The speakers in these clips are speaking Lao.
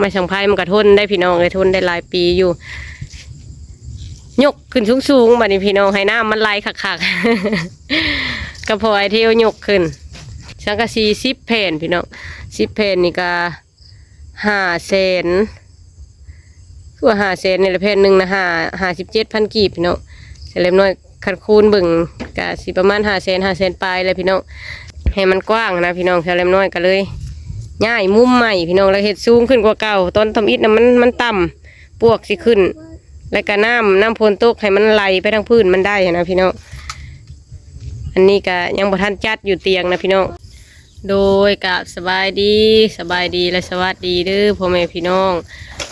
ໄມ້ສັງໄພມັນກໍທົນໄດ້ພີ່ນ້ອງເອີຍ, ທົນໄດ້ຫຼາຍປີຢູ່. ຍົກຂຶ້ນສູງໆ ບັດນີ້ພີ່ນ້ອງ, ໃຫ້ນ້ຳມັນໄຫຼຄັກໆ ກໍພໍໄອ້ເທວຍົກຂຶ້ນ. ສັງກະສີສິບແຜ່ນພີ່ນ້ອງ, ສິບແຜ່ນນີ້ກໍຫ້າແສນ ຄືວ່າຫ້າແສນນີ້ແຫຼະ, ແຜ່ນໜຶ່ງນະ ຫ້າ ຫ້າສິບເຈັດພັນກີບພີ່ນ້ອງ. ສາວແຫຼມນ້ອຍ ຄັນຄູນເບິ່ງກະຊິປະມານຫ້າແສນ ຫ້າແສນປາຍແຫຼະພີ່ນ້ອງ. ໃຫ້ມັນກວ້າງນະພີ່ນ້ອງ, ສາວແຫຼມນ້ອຍກໍເລີຍຍ້າຍມຸມໃໝ່ພີ່ນ້ອງ, ແລ້ວເຮັດສູງຂຶ້ນກວ່າເກົ່າ. ຕອນທຳອິດນະ ມັນ ມັນຕ່ຳ, ປວກຊິຂຶ້ນ, ແລ້ວກະນ້ຳ ນ້ຳຝົນຕົກໃຫ້ມັນໄຫຼໄປທາງພື້ນມັນໄດ້ຫັ້ນນະພີ່ນ້ອງ. ອັນນີ້ກະຍັງບໍ່ທັນຈັດຢູ່ຕຽງນະພີ່ນ້ອງ. ໂດຍ ກະສະບາຍດີ, ສະບາຍດີ ແລະ ສະຫວັດດີເດີພໍ່ແມ່ພີ່ນ້ອງ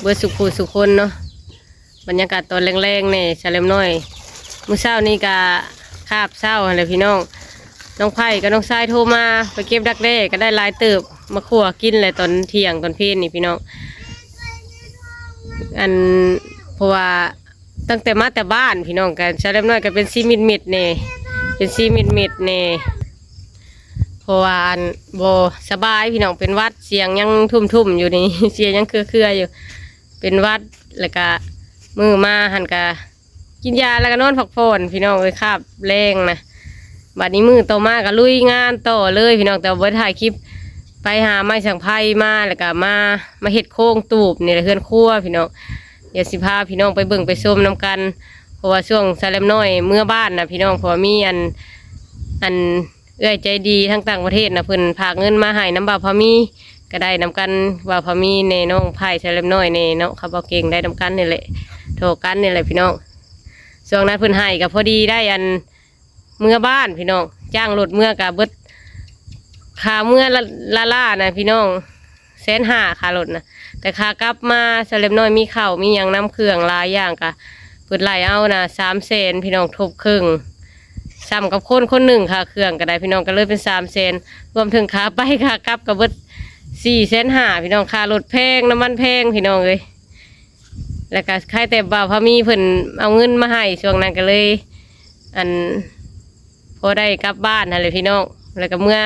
ເບິດສຸຜູ້ສຸຄົນເນາະ. ບັນຍາກາດຕອນແລງໆ ແດ່ ສາວແຫຼມນ້ອຍ. ມື້ເຊົ້ານີ້ກະຄາບເຊົ້າຫັ້ນແຫຼະພີ່ນ້ອງ, ນ້ອງໄພກັບນ້ອງຊາຍໂທມາ ໄປເກັບດັກແດ້ ກໍໄດ້ຫຼາຍເຕີບ, ມາຂົ້ວກິນແຫຼະຕອນທ່ຽງຕອນເພນນີ້ພີ່ນ້ອງ. ອັນ ເພາະວ່າຕັ້ງແຕ່ມາແຕ່ບ້ານພີ່ນ້ອງ, ກັນສາວແຫຼມນ້ອຍກໍເປັນຊີມິດໆ ແດ່ ເປັນຊີມິດໆ ແດ່ ເພາະວ່າອັນ ບໍ່ສະບາຍພີ່ນ້ອງ, ເປັນຫວັດ, ສຽງຍັງທຸ່ມໆ ຢູ່ນີ້, ສຽງຍັງເຄືອໆ ຢູ່. ເປັນຫວັດ ແລ້ວກະມື້ມາຫັ້ນກະກິນຢາ ແລ້ວກະນອນພັກຜ່ອນພີ່ນ້ອງເອີຍ, ຄາບແລງນະ. ບັດນີ້ມື້ຕໍ່ມາກະລຸຍງານຕໍ່ເລີຍພີ່ນ້ອງ, ແຕ່ວ່າບໍ່ໄດ້ຖ່າຍຄລິບ. ໄປຫາໄມ້ສັງໄພມາ ແລ້ວກະມາ ມາເຮັດໂຄງຕູບນີ້ແຫຼະ ເຮືອນຄົວພີ່ນ້ອງ. ດຽວຊິພາພີ່ນ້ອງໄປເບິ່ງໄປຊົມນຳກັນ, ເພາະວ່າຊ່ວງສາວແຫຼມນ້ອຍເມືອບ້ານນະພີ່ນ້ອງ, ເພາະວ່າມີອັນ ອັນ ເອື້ອຍໃຈດີທາງຕ່າງປະເທດນະ ເພິ່ນຝາກເງິນມາໃຫ້ນຳບ່າວພາມີ, ກໍໄດ້ນຳກັນ ບ່າວພາມີແດ່ ນ້ອງໄພ ສາວແຫຼມນ້ອຍແດ່ເນາະ, ຂ້າບ່າວເກັ່ງໄດ້ນຳກັນນີ້ແຫຼະ ທໍ່ກັນນີ້ແຫຼະພີ່ນ້ອງ. ຊ່ວງນັ້ນເພິ່ນໃຫ້ກໍພໍດີໄດ້ອັນ ເມືອບ້ານພີ່ນ້ອງ, ຈ້າງລົດເມືອກໍເບິດ ຄ່າເມືອລະ ລະລ້ານະພີ່ນ້ອງ ແສນຫ້າຄ່າລົດນະ, ແຕ່ຂາກັບມາສາວແຫຼມນ້ອຍມີເຂົ້າມີຫຍັງນຳ ເຄື່ອງຫຼາຍຢ່າງກະເພິ່ນໄລ່ເອົານະ ສາມແສນພີ່ນ້ອງ, ທົບເຄິ່ງ ສ່ຳກັບຄົນຄົນໜຶ່ງຄ່າເຄື່ອງກໍໄດ້ພີ່ນ້ອງ, ກໍເລີຍເປັນສາມແສນ, ລວມເຖິງຂາໄປຂາກັບກໍເບິດສີ່ແສນຫ້າພີ່ນ້ອງ. ຄ່າລົດແພງ ນ້ຳມັນແພງພີ່ນ້ອງເອີຍ. ແລ້ວກໍໃຄ່ແຕ່ບ່າວພາມີເພິ່ນເອົາເງິນມາໃຫ້ຊ່ວງນັ້ນ ກໍເລີຍ ອັນ ພໍໄດ້ກັບບ້ານຫັ້ນແຫຼະພີ່ນ້ອງ. ແລ້ວກໍເມືອ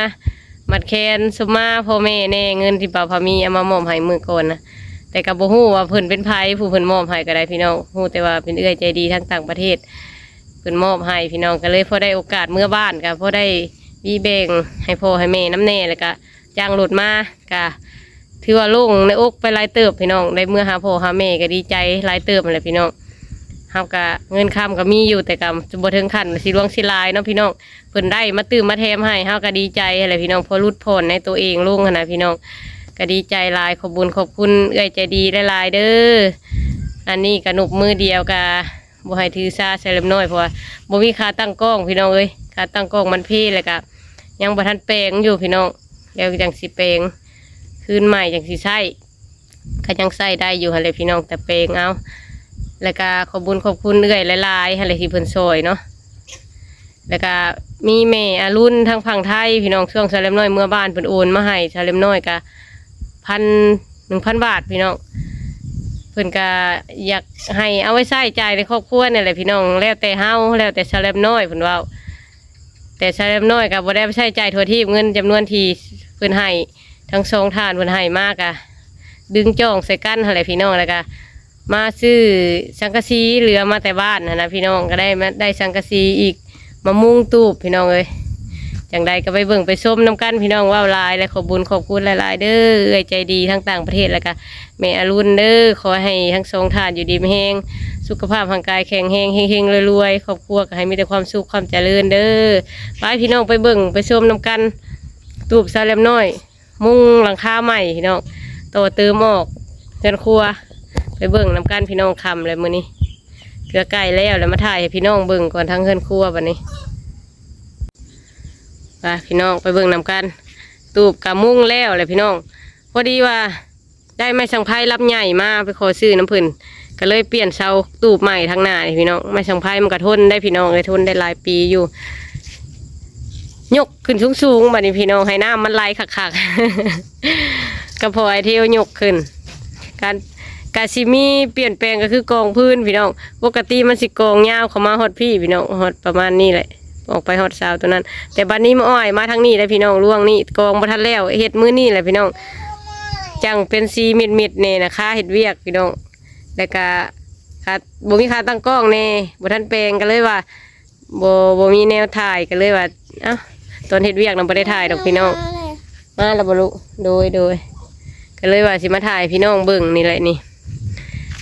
ມັດແຂນສົມມາພໍ່ແມ່ແດ່ ເງິນທີ່ບ່າວພາມີເອົາມາມອບໃຫ້ມື້ກ່ອນນະ, ແຕ່ກໍບໍ່ຮູ້ວ່າເພິ່ນເປັນໃຜ ຜູ້ເພິ່ນມອບໃຫ້ກໍໄດ້ພີ່ນ້ອງ, ຮູ້ແຕ່ວ່າເປັນເອື້ອຍໃຈດີທາງຕ່າງປະເທດ ເພິ່ນມອບໃຫ້ພີ່ນ້ອງ, ກໍເລີຍພໍໄດ້ໂອກາດເມືອບ້ານ ກໍພໍໄດ້ມີແບ່ງໃຫ້ພໍ່ໃຫ້ແມ່ນຳແດ່, ແລ້ວກໍຈ້າງລົດມາ ກະຖືວ່າໂລ່ງໃນອົກໄປຫຼາຍເຕີບພີ່ນ້ອງ, ໄດ້ເມືອຫາພໍ່ຫາແມ່ກໍດີໃຈຫຼາຍເຕີບຫັ້ນແຫຼະພີ່ນ້ອງ. ເຮົາກະເງິນຄຳກໍມີຢູ່ ແຕ່ກໍບໍ່ເຖິງຂັ້ນຊິຫຼວງຊິຫຼາຍເນາະພີ່ນ້ອງ, ເພິ່ນໄດ້ມາຕື່ມມາແຖມໃຫ້ ເຮົາກໍດີໃຈຫັ້ນແຫຼະພີ່ນ້ອງ, ພໍຫຼຸດຜ່ອນໃນໂຕເອງລົງຫັ້ນນະພີ່ນ້ອງ, ກໍດີໃຈຫຼາຍ. ຂອບບຸນຂອບຄຸນເອື້ອຍໃຈດີຫຼາຍໆເດີ. ອັນນີ້ກໍນົບມືດຽວ ກະບໍ່ໃຫ້ຖືສາສາວແຫຼມນ້ອຍ ເພາະວ່າບໍ່ມີຂາຕັ້ງກ້ອງພີ່ນ້ອງເອີຍ, ຂາຕັ້ງກ້ອງມັນເພ ແລ້ວກະຍັງບໍ່ທັນແປງຢູ່ພີ່ນ້ອງ, ແລ້ວຈັ່ງຊິແປງຄືນໃໝ່ຈັ່ງຊິໃຊ້ ກໍຍັງໃຊ້ໄດ້ຢູ່ຫັ້ນແຫຼະພີ່ນ້ອງ, ແຕ່ແປງເອົາ. ແລ້ວກໍຂອບບຸນຂອບຄຸນເອື້ອຍຫຼາຍໆຫັ້ນແຫຼະທີ່ເພິ່ນຊ່ອຍເນາະ. ແລ້ວກໍມີແມ່ອາລຸນທາງຝັ່ງໄທພີ່ນ້ອງ, ຊ່ວງສາວແຫຼມນ້ອຍເມືອບ້ານ ເພິ່ນໂອນມາໃຫ້ສາວແຫຼມນ້ອຍກໍພັນ ໜຶ່ງພັນບາດພີ່ນ້ອງ. ເພິ່ນກໍຢາກໃຫ້ເອົາໄວ້ໃຊ້ຈ່າຍໃນຄອບຄົວນີ້ແຫຼະພີ່ນ້ອງ, ແລ້ວແຕ່ເຮົາ ແລ້ວແຕ່ສາວແຫຼມນ້ອຍ ເພິ່ນເວົ້າ. ແຕ່ສາວແຫຼມນ້ອຍກໍບໍ່ໄດ້ໄປໃຊ້ຈ່າຍທົ່ວທີບ, ເງິນຈຳນວນທີ່ເພິ່ນໃຫ້ ທັງສອງທ່ານເພິ່ນໃຫ້ມາກະດຶງຈ້ອງໃສ່ກັນຫັ້ນແຫຼະພີ່ນ້ອງ, ແລ້ວກະມາຊື້ສັງກະສີເຫຼືອມາແຕ່ບ້ານຫັ້ນນະພີ່ນ້ອງ, ກໍໄດ້ມາ ໄດ້ສັງກະສີອີກມາມຸງຕູບພີ່ນ້ອງເອີຍ. ຈັ່ງໃດກໍໄປເບິ່ງໄປຊົມນຳກັນພີ່ນ້ອງ, ເວົ້າຫຼາຍແລ້ວ ຂອບບຸນຂອບຄຸນຫຼາຍໆເດີ ເອື້ອຍໃຈດີທາງຕ່າງປະເທດ ແລ້ວກະແມ່ອາລຸນເດີ. ຂໍໃຫ້ທັງສອງທ່ານຢູ່ດີມີແຮງ ສຸຂະພາບຮ່າງກາຍແຂງແຮງ ເຮັງໆລວຍໆ, ຄອບຄົວກໍໃຫ້ມີແຕ່ຄວາມສຸກຄວາມຈະເລີນເດີ. ໄປພີ່ນ້ອງ ໄປເບິ່ງໄປຊົມນຳກັນ ຕູບສາວແຫຼມນ້ອຍ ມຸງຫຼັງຄາໃໝ່ພີ່ນ້ອງ, ຕໍ່ເຕີມອອກເຮືອນຄົວ. ໄປເບິ່ງນຳກັນພີ່ນ້ອງ, ຄ່ຳແລ້ວມື້ນີ້ ເກືອໃກ້ແລ້ວ ແລ້ວມາຖ່າຍໃຫ້ພີ່ນ້ອງເບິ່ງກ່ອນ ທາງເຮືອນຄົວບັດນີ້. ໄປພີ່ນ້ອງ ໄປເບິ່ງນຳກັນ, ຕູບກະມຸງແລ້ວແຫຼະພີ່ນ້ອງ. ພໍດີວ່າໄດ້ໄມ້ສັງໄພລຳໃຫຍ່ມາ ໄປຂໍຊື້ນຳເພິ່ນ ກໍເລີຍປ່ຽນເສົາຕູບໃໝ່ທາງໜ້ານີ້ພີ່ນ້ອງ. ໄມ້ສັງໄພມັນກໍທົນໄດ້ພີ່ນ້ອງເອີຍ, ທົນໄດ້ຫຼາຍປີຢູ່. ຍົກຂຶ້ນສູງໆ ບັດນີ້ພີ່ນ້ອງ, ໃຫ້ນ້ຳມັນໄຫຼຄັກໆ ກໍພໍໄອ້ເທວຍົກຂຶ້ນ. ການ ກະຊິມີປ່ຽນແປງກໍຄືກອງພື້ນພີ່ນ້ອງ, ປົກກະຕິມັນຊິກອງຍາວເຂົ້າມາຮອດພີ້ພີ່ນ້ອງ, ຮອດປະມານນີ້ແຫຼະ ອອກໄປຮອດເສົາຕົວນັ້ນ. ແຕ່ບັດນີ້ມາອ້ອຍມາທາງນີ້ແຫຼະພີ່ນ້ອງ, ລວງນີ້ກອງບໍ່ທັນແລ້ວ, ເຮັດມື້ນີ້ແຫຼະພີ່ນ້ອງ. ຈັ່ງເປັນສີເມັດໆແດ່ນະ ຄາເຮັດວຽກພີ່ນ້ອງ ແລ້ວກະ ຄາ ບໍ່ມີຂາຕັ້ງກ້ອງແດ່ ບໍ່ທັນແປງ ກໍເລີຍວ່າ ບໍ່ ບໍ່ມີແນວຖ່າຍ ກໍເລີຍວ່າ ເອົ້າ ຕອນເຮັດວຽກນະບໍ່ໄດ້ຖ່າຍດອກພີ່ນ້ອງ. ມາແລ້ວບໍ່ລູກ? ໂດຍ ໂດຍ ກໍເລີຍວ່າຊິມາຖ່າຍໃຫ້ພີ່ນ້ອງເບິ່ງນີ້ແຫຼະນີ້.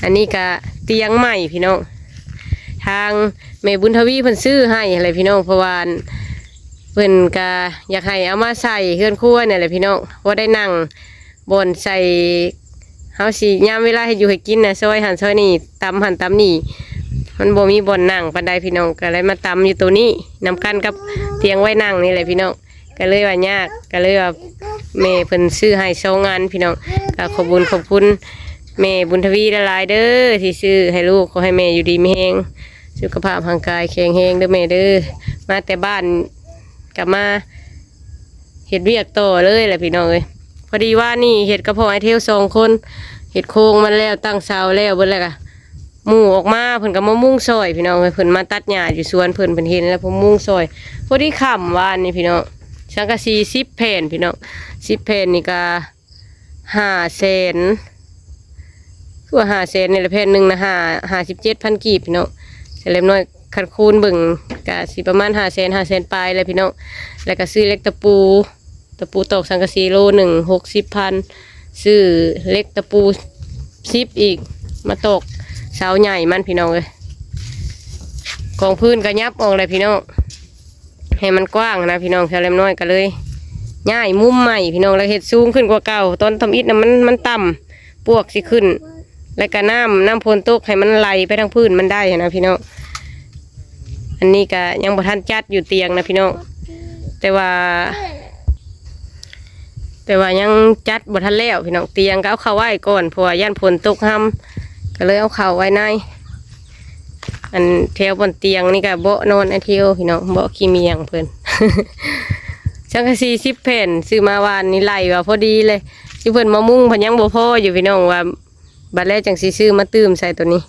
ອັນນີ້ກະຕຽງໃໝ່ພີ່ນ້ອງ ທາງແມ່ບຸນທະວີເພິ່ນຊື້ໃຫ້ຫັ້ນແຫຼະພີ່ນ້ອງ ເພາະວ່າ ເພິ່ນກະຢາກໃຫ້ເອົາມາໃສ່ເຮືອນຄົວນີ້ແຫຼະພີ່ນ້ອງ ພໍໄດ້ນັ່ງບ່ອນໃສ່ ເຮົາຊິຍາມເວລາເຮັດຢູ່ເຮັດກິນນະ ຊອຍຫັ້ນຊອຍນີ້ ຕຳຫັ້ນຕຳນີ້ ມັນບໍ່ມີບ່ອນນັ່ງປານໃດພີ່ນ້ອງ ກໍເລີຍມາຕຳຢູ່ໂຕນີ້ ນຳກັນກັບຕຽງໄວ້ນັ່ງນີ້ແຫຼະພີ່ນ້ອງ. ກໍເລີຍວ່າຍາກ ກໍເລີຍວ່າແມ່ເພິ່ນຊື້ໃຫ້ສອງອັນພີ່ນ້ອງ. ກໍຂອບບຸນຂອບຄຸນແມ່ບຸນທະວີຫຼາຍໆເດີ ທີ່ຊື້ໃຫ້ລູກ. ຂໍໃຫ້ແມ່ຢູ່ດີມີແຮງ ສຸຂະພາບຮ່າງກາຍແຂງແຮງເດີແມ່ເດີ. ມາແຕ່ບ້ານກໍມາເຮັດວຽກຕໍ່ເລີຍແຫຼະພີ່ນ້ອງເອີຍ. ພໍດີວານນີ້ເຮັດກັບພໍ່ອ້າຍເທວສອງຄົນ ເຮັດໂຄງມັນແລ້ວ ຕັ້ງເສົາແລ້ວເບິດແລ້ວກະ ໝູ່ອອກມາ ເພິ່ນກໍມາມຸງຊ່ອຍພີ່ນ້ອງເອີຍ. ເພິ່ນມາຕັດຫຍ້າຢູ່ສວນເພິ່ນ ເພິ່ນເຫັນແລ້ວເພິ່ນມຸງຊ່ອຍ. ພໍດີຄ່ຳວານນີ້ພີ່ນ້ອງ ສັງກະສີສິບແຜ່ນພີ່ນ້ອງ ສິບແຜ່ນນີ້ກໍຫ້າແສນ ຄືວ່າຫ້າແສນນີ້ແຫຼະ ແຜ່ນໜຶ່ງນະ ຫ້າ ຫ້າສິບເຈັດພັນກີບພີ່ນ້ອງ. ສະເລັບນ້ອຍຄັນຄູນເບິ່ງກໍຊິປະມານຫ້າແສນ ຫ້າແສນປາຍແຫຼະພີ່ນ້ອງ. ແລ້ວກໍຊື້ເຫຼັກຕະປູ ຕະປູຕອກສັງກະສີໂລໜຶ່ງຫົກສິບພັນ ຊື້ເຫຼັກຕະປູສິບອີກ ມາຕອກເສົາໃຫຍ່ມັນພີ່ນ້ອງເອີຍ. ກອງພື້ນກໍຫຍັບອອກແຫຼະພີ່ນ້ອງ ໃຫ້ມັນກວ້າງນະພີ່ນ້ອງ. ສະເລັບນ້ອຍກໍເລີຍຍ້າຍມຸມໃໝ່ພີ່ນ້ອງ ແລ້ວເຮັດສູງຂຶ້ນກວ່າເກົ່າ. ຕອນທຳອິດນະ ມັນ ມັນຕ່ຳ ປວກຊິຂຶ້ນ ແລ້ວກະນ້ຳ ນ້ຳຝົນຕົກໃຫ້ມັນໄຫຼໄປທາງພື້ນມັນໄດ້ຫັ້ນນະພີ່ນ້ອງ. ອັນນີ້ກະຍັງບໍ່ທັນຈັດຢູ່ຕຽງນະພີ່ນ້ອງ ແຕ່ວ່າ ແຕ່ວ່າຍັງຈັດບໍ່ທັນແລ້ວພີ່ນ້ອງ. ຕຽງກໍເອົາເຂົ້າໄວ້ກ່ອນ ເພາະວ່າຢ້ານຝົນຕົກຮຳ ກໍເລີຍເອົາເຂົ້າໄວ້ໃນ ອັນແຖວບ່ອນຕຽງນີ້ກະເບາະນອນອ້າຍເທວພີ່ນ້ອງ ເບາະຂີ້ໝ້ຽງເພິ່ນ ສັງກະສີສິບແຜ່ນ ຊື້ມາວານນີ້ໄລ່ວ່າພໍດີເລີຍ. ຢູ່ເພິ່ນມາມຸງເພິ່ນຍັງບໍ່ພໍຢູ່ພີ່ນ້ອງ ວ່າ ບັດແລ້ວຈັ່ງຊິຊື້ມາຕື່ມໃສ່ໂຕນີ້.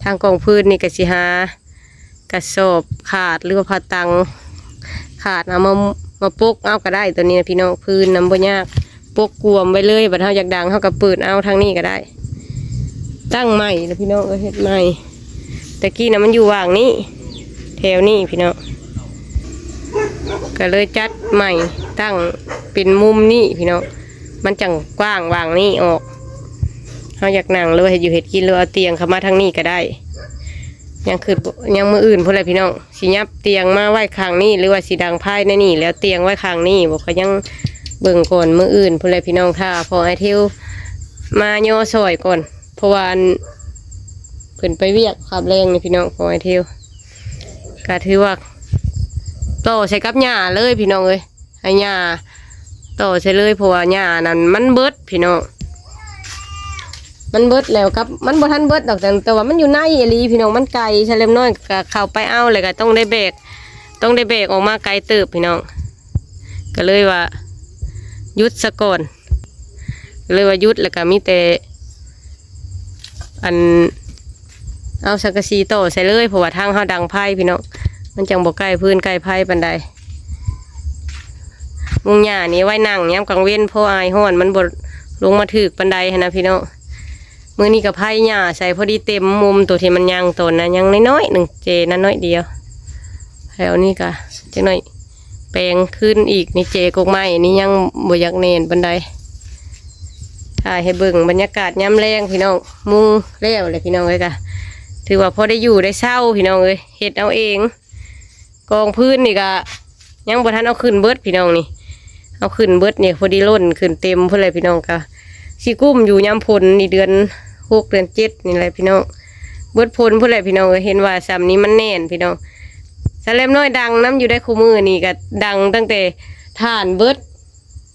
ທາງກອງພື້ນນີ້ກໍຊິຫາກະສອບຂາດ ຫຼືວ່າຜ້າຕັງຂາດ ເອົາມາ ມາປົກເອົາກໍໄດ້. ໂຕນີ້ນະພີ່ນ້ອງ ພື້ນນຳບໍ່ຍາກ ປົກກວມໄວ້ເລີຍ. ບັດເຮົາຢາກດັງ ເຮົາກໍເປີດເອົາທາງນີ້ກໍໄດ້. ຕັ້ງໃໝ່ລະພີ່ນ້ອງເອີຍ ເຮັດໃໝ່. ແຕ່ກີ້ນະມັນຢູ່ຫວ່າງນີ້ ແຖວນີ້ພີ່ນ້ອງ ກໍເລີຍຈັດໃໝ່ ຕັ້ງເປັນມຸມນີ້ພີ່ນ້ອງ ມັນຈັ່ງກວ້າງຫວ່າງນີ້ອອກ. ເຮົາຢາກນັ່ງ ຫຼືວ່າເຮັດຢູ່ເຮັດກິນ ຫຼືວ່າເອົາຕຽງເຂົ້າມາທາງນີ້ກໍໄດ້. ຍັງຄື ຍັງມື້ອື່ນພຸ້ນແຫຼະພີ່ນ້ອງ ຊິຫຍັບຕຽງມາໄວ້ຂ້າງນີ້ ຫຼືວ່າຊິດັງໄຟໃນນີ້ ແລ້ວຕຽງໄວ້ຂ້າງນີ້ບໍ ກໍຍັງເບິ່ງກ່ອນ. ມື້ອື່ນພຸ້ນແຫຼະພີ່ນ້ອງ ຖ້າພໍ່ອ້າຍເທວມາຍໍຊ່ອຍກ່ອນ ເພາະວ່າອັນ ເພິ່ນໄປວຽກຄາບແລງນີ້ພີ່ນ້ອງ. ພໍ່ອ້າຍເທວ ກະຖືວ່າຕໍ່ໃສ່ກັບຫຍ້າເລີຍພີ່ນ້ອງເອີຍ ໃຫ້ຫຍ້າຕໍ່ໃສ່ເລີຍ ເພາະວ່າຫຍ້ານັ້ນມັນເບິດພີ່ນ້ອງ ມັນເບິດແລ້ວກັບ ມັນບໍ່ທັນເບິດດອກ ແຕ່ ແຕ່ວ່າມັນຢູ່ໃນອີ່ຫຼີພີ່ນ້ອງ ມັນໄກ. ສະເລັບນ້ອຍກະເຂົ້າໄປເອົາ ແລ້ວກະຕ້ອງໄດ້ແບກ ຕ້ອງໄດ້ແບກອອກມາໄກເຕີບພີ່ນ້ອງ ກໍເລີຍວ່າຢຸດສະກ່ອນ ເລີຍວ່າຢຸດ ແລ້ວກໍມີແຕ່ ອັນ ເອົາສັງກະສີຕໍ່ໃສ່ເລີຍ ເພາະວ່າທາງເຮົາດັງໄຟພີ່ນ້ອງ ມັນຈັ່ງບໍ່ໃກ້ພື້ນໃກ້ໄຟປານໃດ. ມຸງຫຍ້ານີ້ໄວ້ນັ່ງຍາມກາງເວັນ ພໍອາຍຮ້ອນ ມັນບໍ່ລົງມາຖືກປານໃດຫັ້ນນະພີ່ນ້ອງ. ມື້ນີ້ກໍໄຟຫຍ້າໃສ່ພໍດີເຕັມມຸມ ໂຕທີ່ມັນຍັງ ໂຕນະຍັງນ້ອຍໆໜຶ່ງ ເຈນະນ້ອຍດຽວ. ແຖວນີ້ກໍຈັກໜ້ອຍ ແປງຄືນອີກນີ້ ເຈກົກໄມ້ນີ້ຍັງບໍ່ຢາກແໜ້ນປານໃດ. ຖ່າຍໃຫ້ເບິ່ງບັນຍາກາດຍາມແລງພີ່ນ້ອງ ມຸງແລ້ວແຫຼະພີ່ນ້ອງເອີຍ ກະຖືວ່າພໍໄດ້ຢູ່ໄດ້ເຊົາພີ່ນ້ອງເອີຍ ເຮັດເອົາເອງ. ກອງພື້ນນີ້ກະຍັງບໍ່ທັນເອົາຂຶ້ນເບິດພີ່ນ້ອງນີ້ ເອົາຂຶ້ນເບິດນີ້ພໍດີລົ້ນຂຶ້ນເຕັມພຸ້ນແຫຼະພີ່ນ້ອງ. ກະຊິກຸ້ມຢູ່ຍາມຝົນນີ້ ເດືອນຫົກເດືອນເຈັດນີ້ແຫຼະພີ່ນ້ອງ ເບິດຝົນພຸ້ນແຫຼະພີ່ນ້ອງເອີຍ. ເຫັນວ່າສ່ຳນີ້ມັນແໜ້ນພີ່ນ້ອງ. ສະແລັບນ້ອຍດັງນຳຢູ່ໄດ້ ຄູ່ມື້ນີ້ກະດັງຕັ້ງແຕ່ຖ່ານເບິດ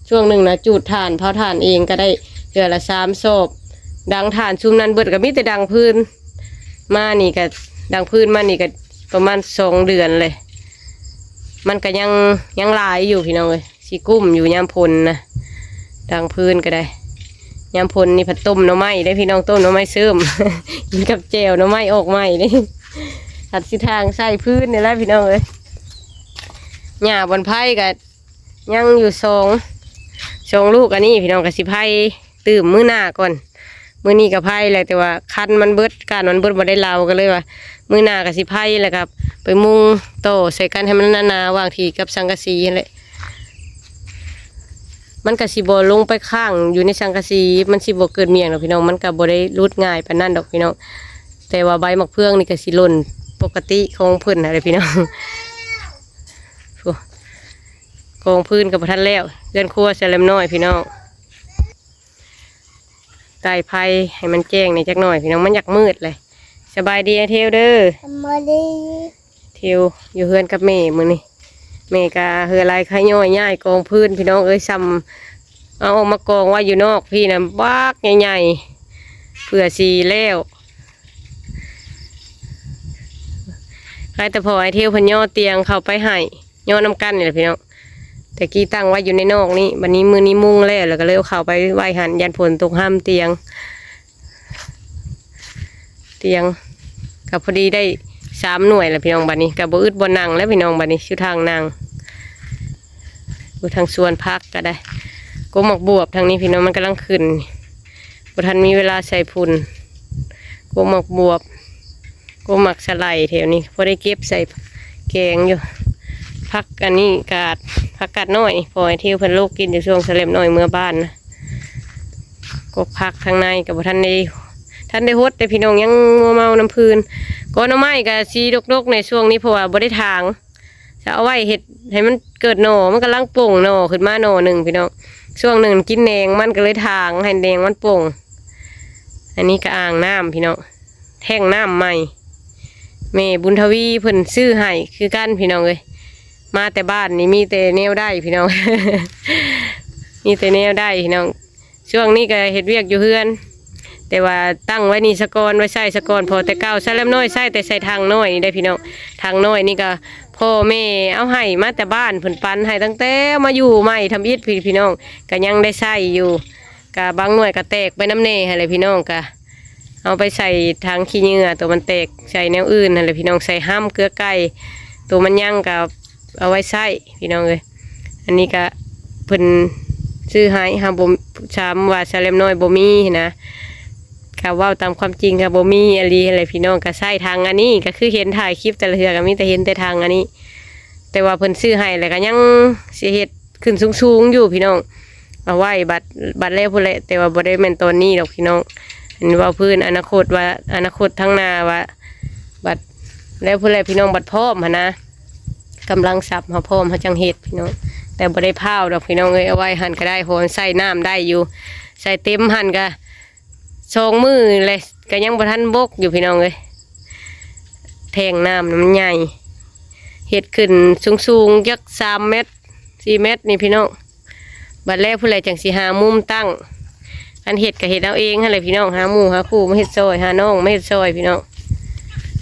ຊ່ວງໜຶ່ງນະ ຈູດຖ່ານ ເຜົາຖ່ານເອງກໍໄດ້ເທື່ອລະສາມສອບ. ດັງຖ່ານຊຸມນັ້ນເບິດ ກໍມີແຕ່ດັງຟືນມານີ້ ກໍດັງຟືນມານີ້ກໍປະມານສອງເດືອນເລີຍ. ມັນກໍຍັງ ຍັງຫຼາຍຢູ່ພີ່ນ້ອງເອີຍ ຊິກຸ້ມຢູ່ຍາມຝົນນະ ດັງຟືນກໍໄດ້. ຍາມຝົນນີ້ພັດຕົ້ມໜໍ່ໄມ້ເດ້ພີ່ນ້ອງ ຕົ້ມໜໍ່ໄມ້ເສີມ ກິນກັບແຈ່ວໜໍ່ໄມ້ອອກໃໝ່ເດ້. ພັດຊິຖາງໃສ່ຟືນນີ້ແຫຼະພີ່ນ້ອງເອີຍ. ຫຍ້າບ່ອນໄຜ່ກໍ ຍັງຢູ່ສອງ ສອງລູກອັນນີ້ພີ່ນ້ອງ ກໍຊິໄຜ່ ຕື່ມມື້ໜ້າກ່ອນ. ມື້ນີ້ກໍໄຜ່ແຫຼະ ແຕ່ວ່າຄັນມັນເບິດ ກ້ານມັນເບິດ ບໍ່ໄດ້ເລົາ ກໍເລີຍວ່າມື້ໜ້າກໍຊິໄຜ່ ແລ້ວກໍໄປມຸງຕໍ່ໃສ່ກັນໃຫ້ມັນໜາໆ ຫວ່າງທີ່ກັບສັງກະສີຫັ້ນແຫຼະ. ມັນກໍຊິບໍ່ລົງໄປຄ້າງຢູ່ໃນສັງກະສີ ມັນຊິບໍ່ເກີດໝ້ຽງດອກພີ່ນ້ອງ. ມັນກໍບໍ່ໄດ້ຫຼຸດງ່າຍປານນັ້ນດອກພີ່ນ້ອງ. ແຕ່ວ່າໃບໝາກເຟືອງນີ້ກໍຊິຫຼົ່ນປົກກະຕິຂອງເພິ່ນຫັ້ນແຫຼະພີ່ນ້ອງ. ໂອ້ ກອງຟືນກໍບໍ່ທັນແລ້ວ ເຮືອນຄົວສະແລັມນ້ອຍພີ່ນ້ອງ. ໄຕ້ໄຟໃຫ້ມັນແຈ້ງແດ່ຈັກໜ້ອຍພີ່ນ້ອງ ມັນຢາກມືດເລີຍ. ສະບາຍດີອ້າຍເທວເດີ. ສະບາຍດີ. ເທວຢູ່ເຮືອນກັບແມ່ມື້ນີ້ ແມ່ກະເຮືອໄລ່ຂະຍ່ອຍຍ້າຍກອງຟືນພີ່ນ້ອງເອີຍ. ສ່ຳເອົາອອກມາກອງໄວ້ຢູ່ນອກພີ້ນະ ບັກໃຫຍ່ໆ ເພື່ອຊິແລ້ວ. ໃຜແຕ່ພໍ່ອ້າຍເທວເພິ່ນຍໍຕຽງເຂົ້າໄປໃຫ້ ຍໍນຳກັນນີ້ແຫຼະພີ່ນ້ອງ. ແຕ່ກີ້ຕັ້ງໄວ້ຢູ່ໃນນອກນີ້ ບັດນີ້ມື້ນີ້ມຸງແລ້ວ ແລ້ວກໍເລີຍເອົາເຂົ້າໄປໄວ້ຫັ້ນ ຢ້ານຝົນຕົກຫ້າມຕຽງ ຕຽງກໍພໍດີໄດ້ສາມໜ່ວຍແລ້ວພີ່ນ້ອງ. ບັດນີ້ກໍບໍ່ອຶດບ່ອນນັ່ງແລ້ວພີ່ນ້ອງ. ບັດນີ້ຢູ່ທາງນັ່ງ ຢູ່ທາງສວນຜັກກໍໄດ້. ກົກໝາກບວບທາງນີ້ພີ່ນ້ອງ ມັນກຳລັງຂຶ້ນ ບໍ່ທັນມີເວລາໃສ່ຝຸ່ນ. ກົກໝາກບວບ ກົກໝາກສະໄຫຼແຖວນີ້ ພໍໄດ້ເກັບໃສ່ແກງຢູ່. ຜັກອັນນີ້ກາດ ຜັກກາດນ້ອຍນີ້ ພໍ່ອ້າຍເທວເພິ່ນໂລກກິນຢູ່ຊ່ວງສະແລັມນ້ອຍເມືອບ້ານນະ. ກົກຜັກທາງໃນກໍບໍ່ທັນໄດ້ ທັນໄດ້ຫົດເດ້ພີ່ນ້ອງ ຍັງມົວເມົານຳຟືນ. ກໍໜໍ່ໄມ້ກໍສີດົກໆໃນຊ່ວງນີ້ ເພາະວ່າບໍ່ໄດ້ຖາງ ຈະເອົາໄວ້ເຮັດໃຫ້ມັນເກີດໜໍ່ ມັນກຳລັງປົ່ງໜໍ່ຂຶ້ນມາໜໍ່ໜຶ່ງພີ່ນ້ອງ. ຊ່ວງໜຶ່ງກິນແໜງມັນ ກໍເລີຍຖາງໃຫ້ແໜງມັນປົ່ງ. ອັນນີ້ກໍອ່າງນ້ຳພີ່ນ້ອງ ແທ້ງນ້ຳໃໝ່ ແມ່ບຸນທະວີເພິ່ນຊື້ໃຫ້ຄືກັນພີ່ນ້ອງເອີຍ. ມາແຕ່ບ້ານນີ້ມີແຕ່ແນວໄດ້ພີ່ນ້ອງ ມີແຕ່ແນວໄດ້ພີ່ນ້ອງ. ຊ່ວງນີ້ກໍເຮັດວຽກຢູ່ເຮືອນ ແຕ່ວ່າຕັ້ງໄວ້ນີ້ສະກ່ອນ ໄວ້ໃຊ້ສະກ່ອນ ເພາະແຕ່ເກົ່າສະແລັມນ້ອຍໃຊ້ແຕ່ໃສ່ຖັງນ້ອຍນີ້ໄດ໋ພີ່ນ້ອງ. ຖັງນ້ອຍນີ້ກໍພໍ່ແມ່ເອົາໃຫ້ມາແຕ່ບ້ານ ເພິ່ນປັນໃຫ້ຕັ້ງແຕ່ມາຢູ່ໃໝ່ທຳອິດພີ້ ພີ່ນ້ອງ ກໍຍັງໄດ້ໃຊ້ຢູ່. ກະບາງໜ່ວຍກະແຕກໄປນຳແດ່ຫັ້ນແຫຼະພີ່ນ້ອງ ກະເອົາໄປໃສ່ຖັງຂີ້ເຫຍື້ອ ໂຕມັນແຕກ ໃສ່ແນວອື່ນຫັ້ນແຫຼະພີ່ນ້ອງ ໃສ່ຮຳເກືອໄກ່ ໂຕມັນຍັງກະເອົາໄວ້ໃຊ້ພີ່ນ້ອງເອີຍ. ອັນນີ້ກະເພິ່ນຊື້ໃຫ້ ເຮົາບໍ່ ຊຳວ່າສະແລັມນ້ອຍບໍ່ມີຫັ້ນນະ ກະເວົ້າຕາມຄວາມຈິງ ກະບໍ່ມີອີ່ຫຼີຫັ້ນແຫຼະພີ່ນ້ອງ. ກະໃຊ້ຖັງອັນນີ້ ກະຄືເຫັນຖ່າຍຄລິບແຕ່ລະເທື່ອ ກະມີແຕ່ເຫັນແຕ່ຖັງອັນນີ້ ແຕ່ວ່າເພິ່ນຊື້ໃຫ້ແລ້ວກໍຍັງຊິເຮັດຂຶ້ນສູງໆຢູ່ພີ່ນ້ອງ ເອົາໄວ້ບັດ ບັດແລ້ວພຸ້ນແຫຼະ ແຕ່ວ່າບໍ່ໄດ້ແມ່ນຕອນນີ້ດອກພີ່ນ້ອງ. ອັນເວົ້າພື້ນອະນາຄົດວ່າ ອະນາຄົດທາງໜ້າວ່າ ບັດແລ້ວພຸ້ນແຫຼະພີ່ນ້ອງ ບັດພ້ອມຫັ້ນນະ ກຳລັງຊັບເຮົາພ້ອມເຮົາຈັ່ງເຮັດພີ່ນ້ອງ. ແຕ່ບໍ່ໄດ້ພ້າວດອກພີ່ນ້ອງເອີຍ ເອົາໄວ້ຫັ້ນກໍໄດ້ ເພາະມັນໃຊ້ນ້ຳໄດ້ຢູ່ ໃສ່ເຕັມຫັ້ນກໍ ສອງມື້ແຫຼະ ກໍຍັງບໍ່ທັນບົກຢູ່ພີ່ນ້ອງເອີຍ. ແທ້ງນ້ຳມັນໃຫຍ່ ເຮັດຂຶ້ນສູງໆຈັກສາມແມັດ ສີ່ແມັດນີ້ພີ່ນ້ອງ. ບັດແລ້ວພຸ້ນແຫຼະຈັ່ງຊິຫາມຸມຕັ້ງ ອັນເຮັດກໍເຮັດເອົາເອງຫັ້ນແຫຼະພີ່ນ້ອງ ຫາໝູ່ຫາຄູ່ມາເຮັດຊ່ອຍ ຫານ້ອງມາເຮັດຊ່ອຍພີ່ນ້ອງ.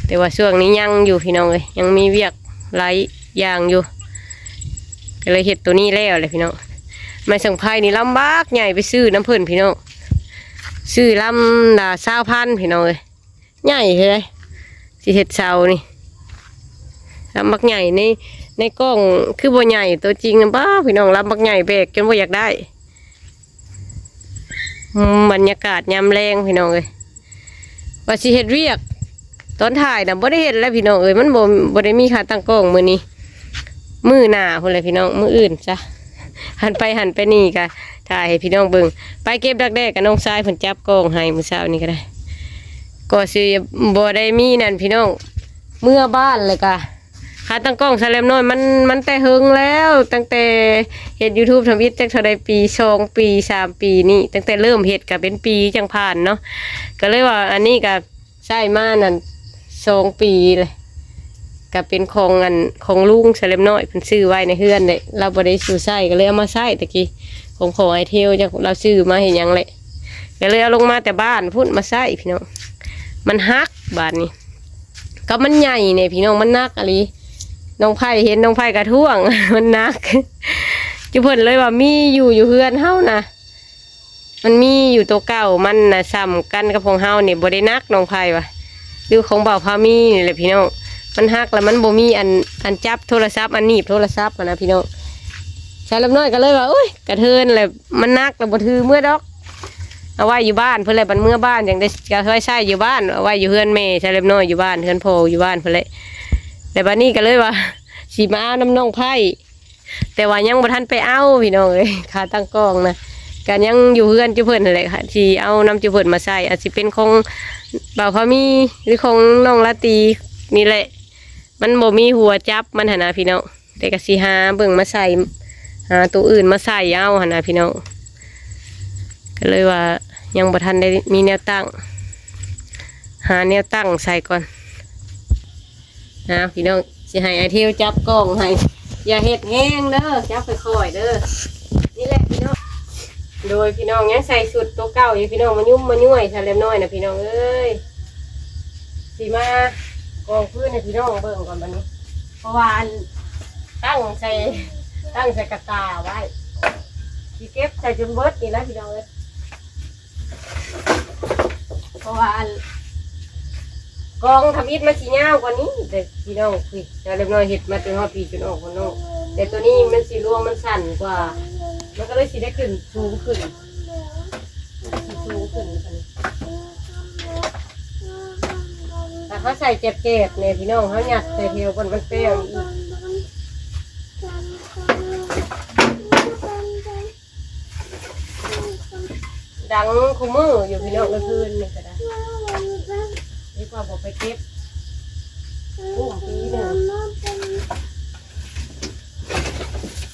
ແຕ່ວ່າຊ່ວງນີ້ຍັງຢູ່ພີ່ນ້ອງເອີຍ ຍັງມີວຽກຫຼາຍຢ່າງຢູ່ ກໍເລີຍເຮັດໂຕນີ້ແລ້ວແຫຼະພີ່ນ້ອງ. ໄມ້ສັງໄພນີ້ລຳບັກໃຫຍ່ ໄປຊື້ນຳເພິ່ນພີ່ນ້ອງ ຊື້ລຳລະຊາວພັນພີ່ນ້ອງເອີຍ ໃຫຍ່ເລີຍ ຊິເຮັດເສົານີ້ ລຳບັກໃຫຍ່ ໃນ ໃນກ້ອງຄືບໍ່ໃຫຍ່ ໂຕຈິງນະ ປ້າ ພີ່ນ້ອງ ລຳບັກໃຫຍ່ ແບກຈົນບໍ່ຢາກໄດ້. ອືມ ບັນຍາກາດຍາມແລງພີ່ນ້ອງເອີຍ ວ່າຊິເຮັດວຽກ ຕອນຖ່າຍນະບໍ່ໄດ້ເຮັດແລ້ວພີ່ນ້ອງເອີຍ ມັນບໍ່ ບໍ່ໄດ້ມີຂາຕັ້ງກ້ອງມື້ນີ້ ມື້ໜ້າພຸ້ນແຫຼະພີ່ນ້ອງ ມື້ອື່ນຊະ. ຫັນໄປຫັນໄປນີ້ກະຖ່າຍໃຫ້ພີ່ນ້ອງເບິ່ງ ໄປເກັບດັກແດ້ກັບນ້ອງຊາຍເພິ່ນຈັບກ້ອງໃຫ້ມື້ເຊົ້ານີ້ກໍໄດ້ ກໍຊິບໍ່ໄດ້ມີນັ້ນພີ່ນ້ອງ ເມືອບ້ານແລ້ວກະ ຂາຕັ້ງກ້ອງສະແລັມນ້ອຍ ມັນ ມັນແຕ່ເຫິງແລ້ວ ຕັ້ງແຕ່ເຮັດຢູທູບທຳອິດຈັກເທົ່າໃດປີ ສອງປີ ສາມປີນີ້ ຕັ້ງແຕ່ເລີ່ມເຮັດກະເປັນປີຈັ່ງຜ່ານເນາະ ກໍເລີຍວ່າອັນນີ້ກະ ໃຊ້ມານັ້ນສອງປີແຫຼະ ກະເປັນຂອງອັນ ຂອງລຸງສະແລັມນ້ອຍ ເພິ່ນຊື້ໄວ້ໃນເຮືອນເດ້ ລາວບໍ່ໄດ້ສູ່ໃຊ້ ກໍເລີຍເອົາມາໃຊ້. ຕະກີ້ຂອງພໍ່ອ້າຍເທວ ຈັກລາວຊື້ມາເຮັດຫຍັງແຫຼະ ກໍເລີຍເອົາລົງມາແຕ່ບ້ານພຸ້ນມາໃຊ້ພີ່ນ້ອງ. ມັນຫັກບາດນີ້ ກໍມັນໃຫຍ່ແດ່ພີ່ນ້ອງ ມັນໜັກອີ່ຫຼີ. ນ້ອງໄພເຫັນ ນ້ອງໄພກະທ້ວງ ມັນໜັກ ຈຸເພິ່ນເລີຍວ່າມີຢູ່ ຢູ່ເຮືອນເຮົານະ ມັນມີຢູ່ໂຕເກົ່າ ມັນນະສ່ຳກັນກັບຂອງເຮົານີ້ ບໍ່ໄດ້ໜັກ ນ້ອງໄພວ່າ ຫຼືຂອງບ່າວພາມີນີ້ແຫຼະພີ່ນ້ອງ. ມັນຫັກແລ້ວມັນບໍ່ມີອັນ ອັນຈັບໂທລະສັບ ອັນໜີບໂທລະສັບຫັ້ນນະພີ່ນ້ອງ. ສາວລຳນ້ອຍກໍເລີຍວ່າ ໂອ້ຍ ກະເທີນແຫຼະ ມັນໜັກແລ້ວບໍ່ຖືເມືອດອກ. ເອົາໄວ້ຢູ່ບ້ານເພິ່ນແຫຼະ ບັດເມືອບ້ານຈັ່ງໄດ້ ກໍໄວ້ໃຊ້ຢູ່ບ້ານ ເອົາໄວ້ຢູ່ເຮືອນແມ່ຊາເລັບນ້ອຍຢູ່ບ້ານ ເຮືອນພໍ່ຢູ່ບ້ານເພິ່ນແຫຼະ. ແຕ່ບັດນີ້ກໍເລີຍວ່າ ຊິມາເອົານຳນ້ອງໄພ້ ແຕ່ວ່າຍັງບໍ່ທັນໄປເອົາພີ່ນ້ອງເອີຍ ຂາຕັ້ງກ້ອງນະ ກໍຍັງຢູ່ເຮືອນຈຸເພິ່ນຫັ້ນແຫຼະ ທີ່ເອົານຳຈຸເພິ່ນມາໃຊ້ ອາດຊິເປັນຂອງບ່າວພາມີ ຫຼືຂອງນ້ອງລາຕີນີ້ແຫຼະ ມັນບໍ່ມີຫົວຈັບມັນຫັ້ນນະພີ່ນ້ອງ. ແຕ່ກໍຊິຫາເບິ່ງມາໃສ່ ຫາໂຕອື່ນມາໃສ່ເອົາຫັ້ນນະພີ່ນ້ອງ ກໍເລີຍວ່າຍັງບໍ່ທັນໄດ້ມີແນວຕັ້ງ ຫາແນວຕັ້ງໃສ່ກ່ອນ. ນະພີ່ນ້ອງ ຊິໃຫ້ອ້າຍທິວຈັບກ້ອງໃຫ້ ຢ່າເຮັດແຮງເດີ ຈັບຄ່ອຍໆເດີ. ນີ້ແຫຼະພີ່ນ້ອງ ໂດຍພີ່ນ້ອງ ຍັງໃສ່ຊຸດໂຕເກົ່າຢູ່ພີ່ນ້ອງ ມາຫຍຸມມາຍ້ວຍຊະເລັກນ້ອຍນະພີ່ນ້ອງເອີຍ. ຊິມາກອງຟືນໃຫ້ພີ່ນ້ອງເບິ່ງກ່ອນບັດນີ້ ເພາະວ່າອັນ ຕັ້ງໃສ່ ຕັ້ງໃສ່ກະຕ່າໄວ້ ຊິເກັບໃສ່ຈົນເບິດນີ້ແຫຼະພີ່ນ້ອງເອີຍ. ເພາະວ່າອັນ ກອງທຳອິດມັນຊິຍາວກວ່ານີ້ເດ້ພີ່ນ້ອງ. ນີ້ ຊາເລັບນ້ອຍເຮັດມາຈົນຮອດພີ້ຈົນອອກຂ້າງນອກ ແຕ່ໂຕນີ້ມັນຊິລວງ ມັນສັ້ນກວ່າ ມັນກໍເລີຍຊິໄດ້ຂຶ້ນສູງຂຶ້ນ ມັນຊິສູງຂຶ້ນ. ຖ້າເຮົາໃສ່ແຈບໆແດ່ພີ່ນ້ອງ ເຮົາຍັດໃສ່ແຖວບ່ອນມັນແປ້ວອີກ ດັງຄູ່ມື້ຢູ່ພີ່ນ້ອງ ກາງຄືນນີ້ກໍໄດ້ ດີກວ່າບໍ່ໄປເກັບ ກຸ້ມປີໜຶ່ງ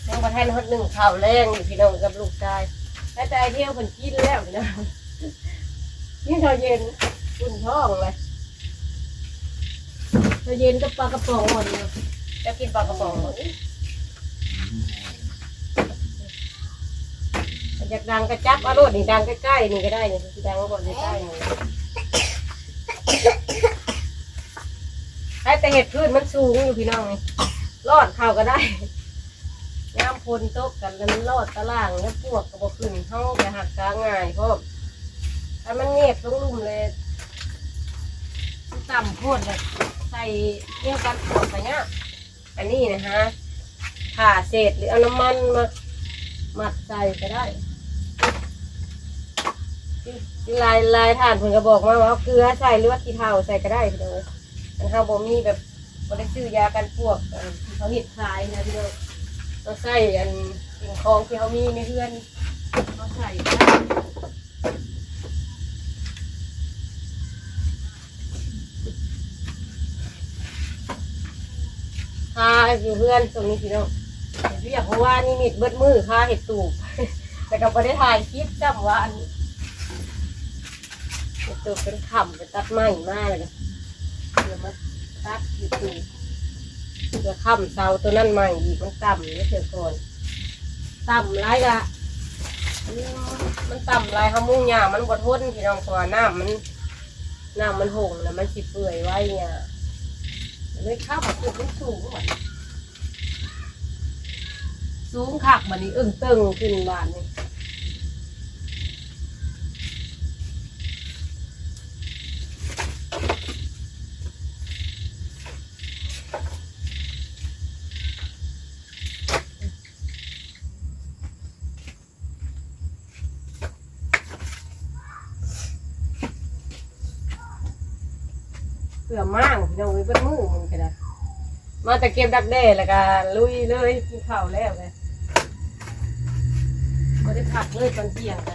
ຍັງບໍ່ທັນຮອດໜຶ້ງເຂົ້າແລງຢູ່ພີ່ນ້ອງກັບລູກຊາຍ ແຕ່ໄອ້ທ່ຽວເພິ່ນກິນແລ້ວພີ່ນ້ອງ ກິນເຂົ້າເຢັນ ອຸ່ນທ້ອງເລີຍ. ເຂົ້າເຢັນກັບປາກະປ໋ອງອ່ອນຢູ່ ເຈົ້າກິນປາກະປ໋ອງບໍ່? ຢາກດັງກໍຈັບເອົາໂລດນີ້ ດັງໃກ້ໆນີ້ກໍໄດ້ນີ້ ຊິດັງບ່ອນໃກ້ໆນີ້ ໃຫ້ແຕ່ເຮັດພື້ນມັນສູງຢູ່ພີ່ນ້ອງນີ້ ລອດເຂົ້າກໍໄດ້. ຍາມຝົນຕົກກັນແລ້ວມັນລອດຕາລ່າງ ແລ້ວປວກກໍບໍ່ຂຶ້ນ ເຮົາກໍຫັກກາງ່າຍພ້ອມ. ຄັນມັນແຍກລົງລຸ່ມແລ້ວ ມັນຕ່ຳໂພດແລ້ວ ໃສ່ແນວກັນປວກກໍຍາກ. ອັນນີ້ນະຫາ ຜ້າເສດ ຫຼື ເອົານ້ຳມັນມາມັດໃສ່ກໍໄດ້. ຫຼາຍ ຫຼາຍທ່ານເພິ່ນກໍບອກມາວ່າ ເອົາເກືອໃສ່ ຫຼືວ່າຂີ້ເຖົ້າໃສ່ກໍໄດ້ພີ່ນ້ອງເອີຍ. ຄັນເຮົາບໍ່ມີແບບ ບໍ່ໄດ້ຊື້ຢາກັນປວກ ເອີ ທີ່ເຂົາເຮັດຂາຍນະພີ່ນ້ອງ ເຮົາໃຊ້ອັນສິ່ງຂອງທີ່ເຮົາມີໃນເຮືອນ ເຮົາໃສ່ກໍໄດ້. ຄາຢູ່ເຮືອນຊ່ວງນີ້ພີ່ນ້ອງ ເຮັດວຽກເມື່ອວານນີ້ມິດເບິດມື້ ຄາເຮັດຕູບ ແລ້ວກໍບໍ່ໄດ້ຖ່າຍຄລິບຊ້ຳ ວ່າອັນ ເຮັດຕູບຈົນຄ່ຳ ໄປຕັດໄມ້ມາ ແລ້ວກໍເພື່ອມາຕັດເຮັດຕູບ ເພື່ອຄ້ຳເສົາໂຕນັ້ນໃໝ່ອີກ ມັນຕ່ຳເດ້ເທື່ອກ່ອນ ຕ່ຳຫຼາຍກະ ມັນ ມັນຕ່ຳຫຼາຍ ເຮົາມຸງຫຍ້າມັນບໍ່ທົນພີ່ນ້ອງ ເພາະວ່ານ້ຳມັນ ນ້ຳມັນຫົ່ງແລ້ວມັນຊິເປື່ອຍໄວຫຍ້າ ເລີຍຄ້ຳຂຶ້ນສູງບັດນີ້ ສູງຄັກບັດນີ້ ເອີງເຕີງຂຶ້ນບາດນີ້. ເພື່ອມ້າງພີ່ນ້ອງເອີຍ ເບິດມື້ນີ້ກໍໄດ້ ມາແຕ່ເກັບດັກແດ້ ແລ້ວກໍລຸຍເລີຍ ກິນເຂົ້າແລ້ວກໍບໍ່ໄດ້ພັກເລີຍ ຕອນທ່ຽງກໍ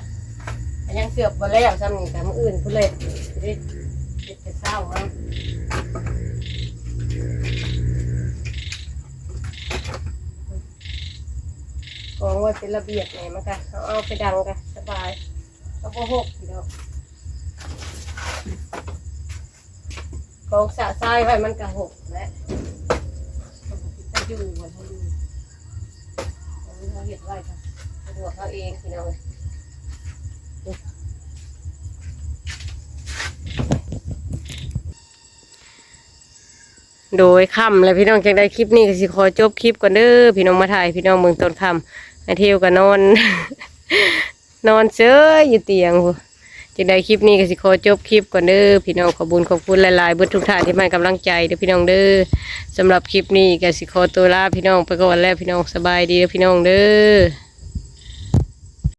ກໍຍັງເກືອບບໍ່ແລ້ວ ຊ່ຳນີ້ກໍມື້ອື່ນພຸ້ນແຫຼະ ຊິໄດ້ເຮັດແຕ່ເຊົ້າເອົາ. ກອງໄວ້ເປັນລະບຽບແດ່ ມັນກະ ເຮົາເອົາໄປດັງກະສະບາຍ ກໍບໍ່ຫົກດອກ ກອງຊະຊາຍໄວ້ມັນກະຫົກແຫຼະ ກໍບໍ່ຄິດຈະຢູ່ ບໍ່ໄດ້ຢູ່ ອັນນີ້ເຮົາເຮັດໄວ້ກະສະດວກເຮົາເອງພີ່ນ້ອງ. ໂດຍ ຄ່ຳແລ້ວພີ່ນ້ອງ ຈັ່ງໃດຄລິບນີ້ກໍຊິຂໍຈົບຄລິບກ່ອນເດີພີ່ນ້ອງ ມາຖ່າຍໃຫ້ພີ່ນ້ອງເບິ່ງຕອນຄ່ຳ ອ້າຍທິວກໍນອນ ນອນເຊີຍຢູ່ຕຽງພຸ້ນ. ຈັ່ງໃດຄລິບນີ້ກໍຊິຂໍຈົບຄລິບກ່ອນເດີພີ່ນ້ອງ ຂອບບຸນຂອບຄຸນຫຼາຍໆ ເບິດທຸກທ່ານທີ່ມາໃຫ້ກຳລັງໃຈເດີພີ່ນ້ອງເດີ. ສຳລັບຄລິບນີ້ກໍຊິຂໍຕົວລາພີ່ນ້ອງໄປກ່ອນແລ້ວພີ່ນ້ອງ ສະບາຍດີເດີພີ່ນ້ອງເດີ.